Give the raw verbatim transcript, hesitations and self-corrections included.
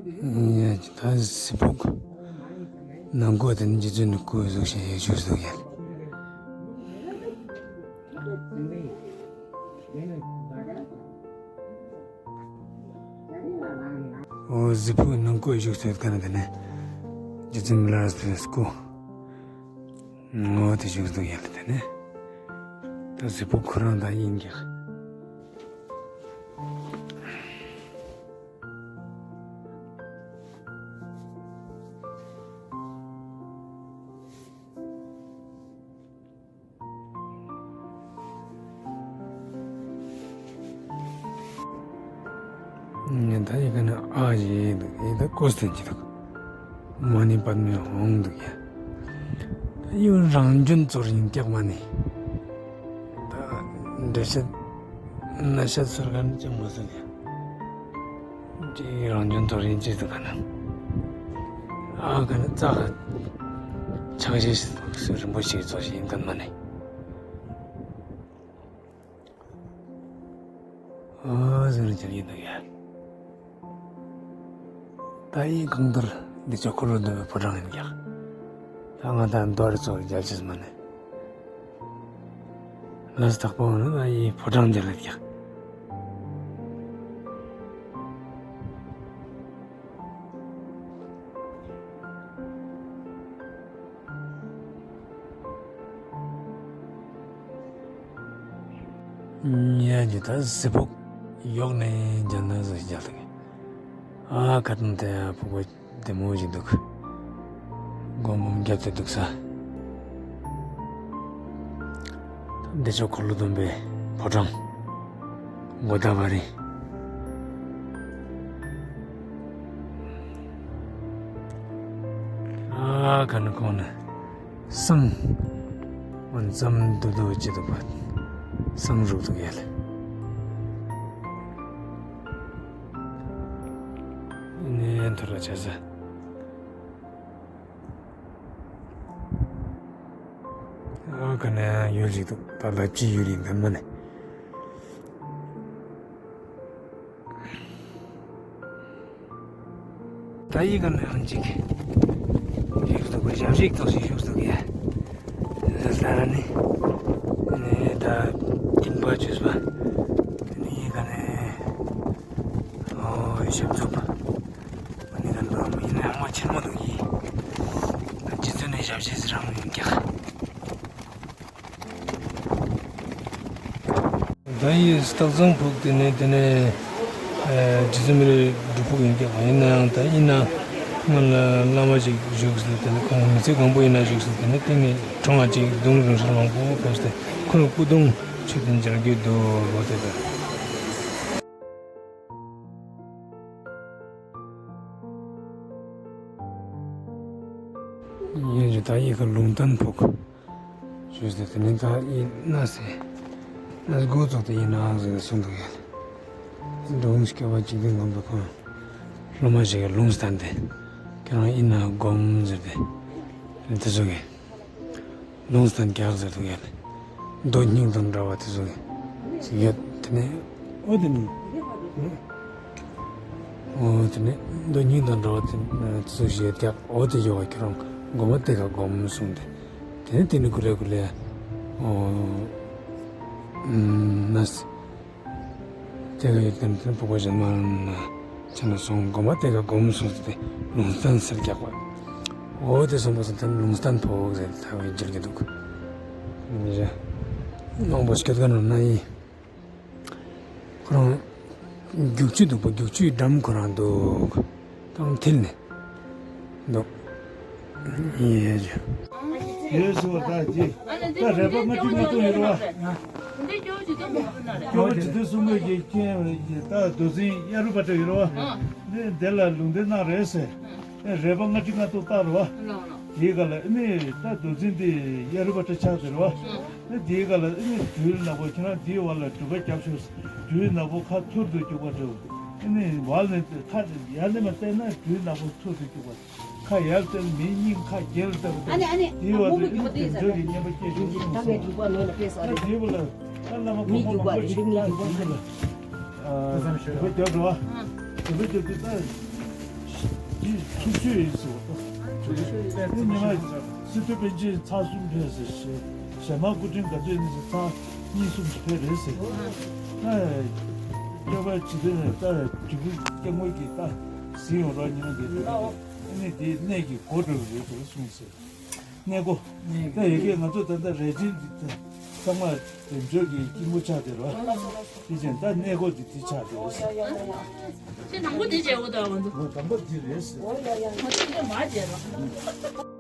ཡ་ད་གཟི་ཕུག་ནང་སྒོ་དེ་ནི་རྗེ་བཙུན་ནི་སྐུ་བཞུགས་ཤིང་ཡོད་བཞུགས་འདུག་ཡ། ཨོ་གཟི་ཕུག་ནང་སྒོ་བཞུགས་ཚོད་ག་ན་དེ་ནི་རྗེ་བཙུན་མི་ལ་རས་པའི་སྐུ། ངོ་དེ་བཞུགས་འདུག་ཡ་ལ་དེ་ནི། ད་གཟི་ཕུག་ཁོ་རང་ད་ཡིན་ཀྱང་། ད་ཡི་ག་ནི་ཨ་ཡི་འདུག་ཡི་ད་ཀོས་ཐན་གྱི་འདུག་མ་ཎི་པདྨེ་ཧཱུྃ་འདུག་ཡ། ད་ཡི་རང་རྒྱུན་ཚོར་ཡིན་ཀྱག་མ་ཎི། ད་འདྲེ་ཤ་ན་ཤ་ཚོར་ག་ནི་ཅང་མ་ཟིན་ཡ། ཅིག་རང་རྒྱུན་ཚོར་ཡིན་ཅི་འདུག་ག་ན། ཨ་ག་ནི་ཙག་ཆག་ཤེས་རིན་པོ་ཆེ་ཚོར་ཡིན་ག་མ་ཎི། ཨོ་ཟེར་ནས་ཁྱེར་ཡིན་འདུག་ཡ། ད་ཡིན་གང་ལྟར་འདི་ཚོ་འཁོར་ལོ་སྡོམ་པའི་ཕོ་བྲང་ཡིན་ཀྱང་། ད་ང་ད་མདོ་རེ་ཚོ་རེ་རྒྱབ་ཆེས་མ་ནས། ལས་དག་པོ་ནི་ད་ཡིན་ཕོ་བྲང་འདི་ལ་ཀྱང་། ཉལ་གྱི་ད་གཟི་ཕུག་ཡོག་ནས་རྒྱ་ནག་ཟིག་རྒྱ་ལ་གི། ཨ་ཁ་ཏོན་དེ་ཕུག་པ་བདེ་མོ་ཞིག་འདུག་སྒོ་འབུམ་རྒྱབ་སྟེ་འདུག་ས། བདེ་མཆོག་འཁོར་ལོ་སྡོམ་པའི་ཕོ་བྲང་། མགོ་ཟླ་བ་རི། ཨ་ག་ནི་གོང་ནི་བསང་། འོན་ཙམ་དུ་དུ་ཅི་འདུག་པ། བསང་རུག་འདུག་ཡལ། ནས་ཐུར་ལ་ཆ་ས། ཨ་ག་ནས་ཡུལ་ཞིག་འདུག་ད་ལབ་ཀྱི་ཡུལ་ཡིན་ག་མ་ནས། ད་ཡི་ག་ནས་ཡང་ཅིག་ཞིག་འདུག་པ་ཞབས་ཞིག་ཐོག་ཞིག་ཞུགས་འདུག་ཡ། ལ་ནི་ནས་ད་ཏིང་པ་བཅོས་པ། ནས་ཡི་ག་ནས་ཨོ་ཞབས་ཚུགས་པ། ཨ་ནི་ག་འདྲ་མི་ཡིན་ན་ཡང་མ་ཆེན་མོ་འདུག་ཡིན། རྗེ་བཙུན་ནས་ཞབས་ཕྱི་ཟེར་རང་ཡིན་ཀྱག་ད་ཡིན་སྟག་ཚང་ཕུག་དེ་ནས་དེ་ནས་རྗེ་བཙུན་མི་ལའི་སྒྲུབ་ཕུག་ཡིན་ཀྱག་ཡིན་ན་ཡང་ད་ཡིན་ན་སྔོན་ལ་བླ་མ་ཅིག་བཞུགས་ཟེར་དེ་ནས་ཁོང་མི་ཚེ་གང་པོ་ཡིན་ན་བཞུགས་ཟེར་དེ་ནས་སྟེང་ནས་གྲོང་ང་ཅིག་གདུང་རིང་ཧྲིལ་མང་པོ་ཕེབས་ཏེ་ཁོ་ལ་སྐུ་གདུང་མཆོད་རྟེན་མཇལ་རྒྱུ་འདུག་ལོ་དེ་དང་། ཡིན་རྒྱུ་ད་ཡི་ག་ལུང་བསྟན་ཕུག་ཞུས་ཏེ་དེ་ནས་ད་ཡིན་ན་ཟེ་ན་སྒོ་ཚོགས་ཏེ་ཡིན་ནའང་ཟེར་གསུངས་འདུག་ཡ། འགྲོ་འོང་སྐྱོ་བ་འཇིག་རྟེན་ཁམས་པའི་ཁོང་སློབ་མ་ཞིག་གིས་ལུང་བསྟན་ཏེ་ཁྱེད་རང་ཡིན་ན་སྒོམ་ཟེར་ཏེ་དེ་ཚོ་གིས། ལུང་བསྟན་རྒྱག་ཟེར་འདུག་ཡ་ལེ། མདོ་སྙིང་དང་འདྲ་བ་དེ་ཚོ་ཞིག་ཡོད་དེ་ནས། ཨོ་དེ་ནི། ཨོ་དེ་ནི་མདོ་སྙིང་དང་འདྲ་བ་དེ་ཚོ་ཞིག་ཡོད་ཀྱག་ཨོ་དེ་ཡོད་བ་ཁྱོད་རང་སྒོམ་དེ་ག་སྒོམ་གསུངས་ཏེ། དེ་ནི་དེ་ནི་ཀུ་ལེ་ཀུ་ལེ། ཨོ། ན། དེ་ག་ཡོད་དེ་ནི་ཕུག་པ་གཞན་མ་ན་ཆ་ན་སོང་སྒོམ་དེ་ག་སྒོམ་གསུངས་ཏེ་ལུང་བསྟན་ཟེར་རྒྱག་པ། འོ་དེ་སོང་པ་སོང་དེ་ལུང་བསྟན་ཕོག་ཟེར་ཐ་བའི་འཇིར་གྱི་འདུག་མི་རེ། མང་པོ་སྐྱོད་ག་ནོར་ན་ཡིན། ཁོ་རང་རྒྱུག་ཆུ་འདུག་པ་རྒྱུག་ཆུའི་འགྲམ་ཁོ་རང་འདུག་དང་མཐིལ་ནས་འདུག་ཡེ་ཇུ། ཡོད་སོ་ད་ཅི། ད་རེ་བ་ལྔ་བཅུ་ང་གཏོང་ཡོད་རོ་བ། སྐྱོ་བ་ཇི་ལྟར་གསུང་མོད་ཀྱི་རྐྱེན་ད་རྡོ་རྫིང་གཡའ་རུ་པ་ཏྲ་ཡོད་རོ་བ། འདི་འདི་ལ་ལུང་བསྟན་གནང་རེད་ཟེར། རེ་བ་ལྔ་བཅུ་ང་གཏོང་བཏང་རོ་བ། དེའི་ག་ལ་ཨ་ནི་ད་རྡོ་རྫིང་འདི་གཡའ་རུ་པ་ཏྲ་ཆགས་ཟེར་རོ་བ། ཨ་དེའི་ག་ལ་ཨ་ནི་དུས་ནག་པོ་ཁྱེད་རང་དེའི་བར་ལ་སྒྲུབ་པ་རྒྱབ་ཤོག་དུས་ནག་པོ་ཁ་ཐུར་དུ་རྒྱུག་པ་འདྲ། ཨ་ནི་བར་ནས་ཁ་ཡར་ནས་མ་བལྟས་ན་དུས་ནག་པོ་ཐུར་དུ་རྒྱུག་པ། ཁ་ཡར་བལྟས་ན་མིའི་སྙིང་ཁ་རྒྱལ་ལ་བལྟས་པ་ཨ་ནི་ཨ་ནི་དེའི་བར་དུ་ཨ་ནི་དེ་འདྲ་གི་བསྙེན་པ་སྐྱེ་བཞིན་གསུངས་སོ། ད་དེའི་བར་ལ་ད་བླ་མ་གོང་མ་མང་པོ་ཞིག་ད་དེ་བར་ལ་སྒྲུབ་པ་རྒྱབ་འགྲོ་བ། སྒྲུབ་པ་རྒྱབ་དུས་ད། ཚུར་ཤོད་ཡིན་ཟེར་བ་དང་། དེ་ཉི་མ་སི་ཏུ་པཎ་ཆེན་ཚར་གསུམ་ཕེབས་ཟེར། ཞལ་མར་སྐུ་ཕྲེང་བཀའ་བརྒྱུད་ནས་ཚར་གཉིས་གསུམ་ཞིག་ཕེབས་རེད་ཟེར། ད་སྐྱོབ་པ་ཇི་ལྟར་ནས་ད་དྲིལ་བུ་སྐྱབས་མགོན་གྱིས་ད་གཟིགས་ཡོང་རོགས་ཉི་མ་འདི་དེ་ཨ་ནི་དེའི་གནས་ཀྱི་སྒོ་འགྲོ་བ་རེད་འདུག་གསུངས་ཟེར། གནས་སྒོ། ད་ཡ་གི་ང་ཚོ་ད་ལྟ་རས་ཆེན་འདི་ཚང་མ་རིམ་བྱོན་གྱི་སྐྱིད་མོ་ཆགས་བསྡད་རོགས། དེ་བཞིན་ད་གནས་སྒོ་འདི་འདི་ཆགས་བསྡད་རོགས། ཁྱེད་དང་པོ་འདི་བྱས་འོ་ད་ང་ཚོ། ལོ་དང་པོ་འདི་རེད་ཟེར། ང་ཚོ་འདི་མ་བྱས་རོགས།